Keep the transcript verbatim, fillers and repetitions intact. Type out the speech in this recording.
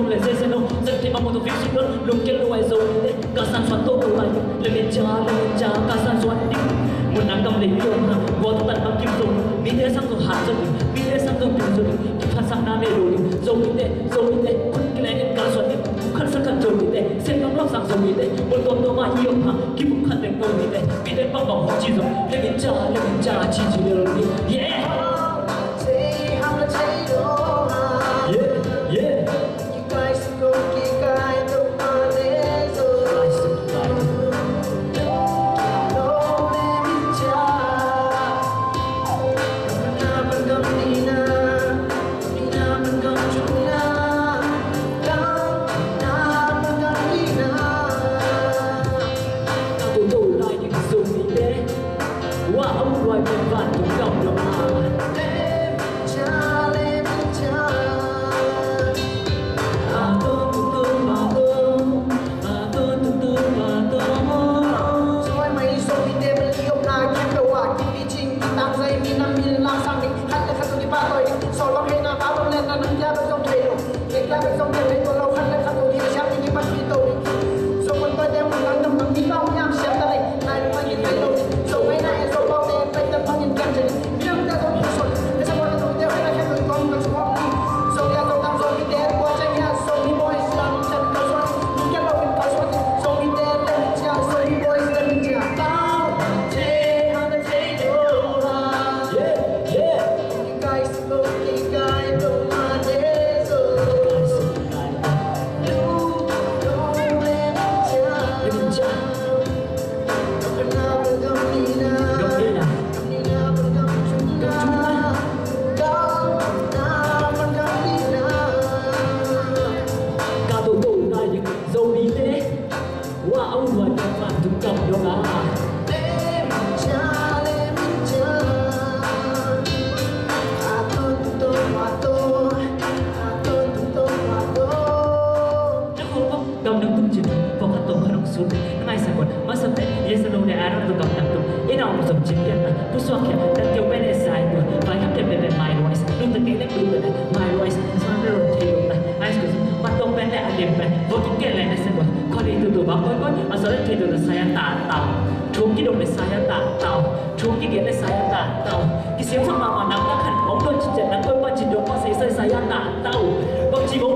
le zia zia no, zat thei bang mo to fix it lo, lungkiat lo ai Zomite, ka san suan to to lai, le min cha, le min cha, ka san suan ding. Mun nang kam le mi om ha, gua to tan bang kim to, mite sang to han zo ding, mite sang to pil zo ding, kiphat sak na me lo ding, Zomite, Zomite, kun kilai nen ka suan ding, khat sak khat Zomite, sen bang lok sak Zomite, mun tuam to ma i om ha, kipum khat deng Zomite, mite bang bang hong chi zo, le min cha, le min cha, chi chi le lo ding. Yeah! Yeah, yeah. Gam nang tung cin, pawlkhat tawh khat hong sut. Na ngaihsak un, masa pen, yes, no, le, I don't know, gam nang tung. Inn a om zong cin piak ta, pusuak khia, tan keu pen, eh, sai tua, vai kham khia pen, pen, my voice. Nung ta kei lek du pen, my voice. Sa pen rong thei lo ta, ai suk, mat tawng pen le a liam pen, vo ki ken le na sen ua. Khua lei tu tu bang koi koi, a sa le thei tu na sai a ta tau. Thum ki dong le sai a ta tau. Thum ki gen le sai a ta tau. Ki siam sak ma ma nang na khan, om don cin cin nang koi pan cin dong pa sai sai sai a ta tau. Bang ci bang